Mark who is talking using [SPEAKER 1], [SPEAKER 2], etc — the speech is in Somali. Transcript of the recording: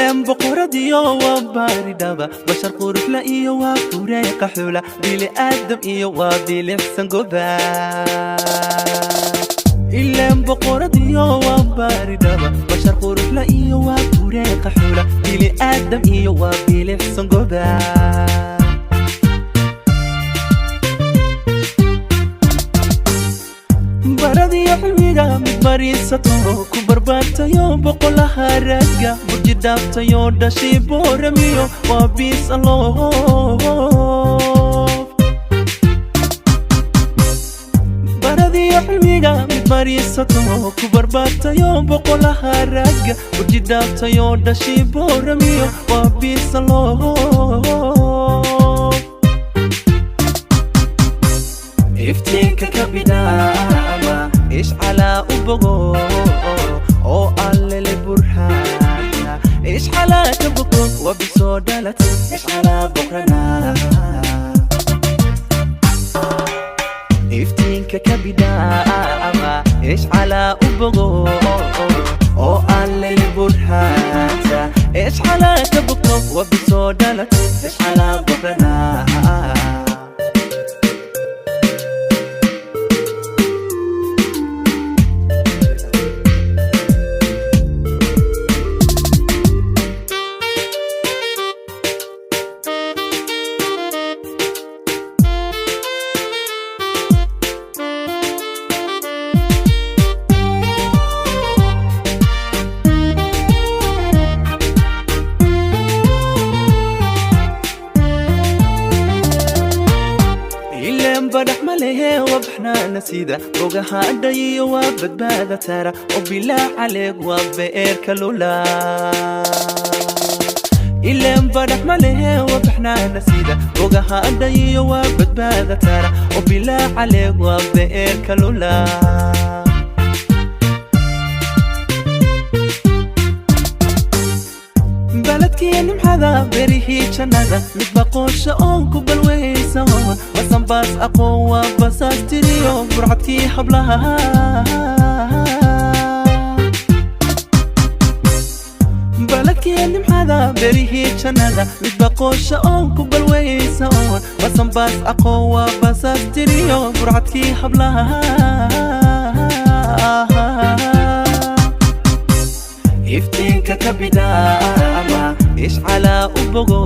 [SPEAKER 1] Ilaan boqoradiyo waa baaridhaba, bashar quruxla iyo waa fureeqa xula, bili aadam iyo waa bilicsan goba. Ilaan boqoradiyo waa baaridhaba, bashar quruxla iyo waa fureeqa xula, bili aadam iyo waa bilicsan goba. Baradiyo cilmiga mid bariisato, ku barbaartayo boqolaha ragga, burji dhaaftayo dhashay booramiyo waa biis aloof. Baradiyo cilmiga mid bariisato, ku barbaartayo boqolaha ragga, burji dhaaftayo dhashay booramiyo waa biis aloof. Iftiinka ka bidhaama ishcalaa u bogo oo allele burhaana, ishcalaa ka bogo waa bisoo dhalatay, ishcalaa boqrana. Iftiinka ka bidhaama ishcalaa u bogo oo allele burhaanta, ishcalaa ka bogo waa bisoo dhalatay, ishcalaa boqrana. Ilaan badhax ma lehe wabaxnaana sida bogaha adhayiyo waa badbaada tara oo bilaa caleeg waa beerka lula. Ilaan badhax ma lehe wabaxnaana sida bogaha adhayiyo waa badbaada tara oo bilaa caleeg waa beerka lula. Baladkiya nimxada berihii jannada mid baqoosha oon ku balweysa, basanbaas aqoon waa basaas tiriyo burcadkii hablaha. Baladkiya nimxada berihii jannada mid baqoosha oon ku balweysa, basanbaas aqoon waa basaas tiriyo burcadkii hablaha. Iftiinka ka bidhaama ishcalaa u bogo.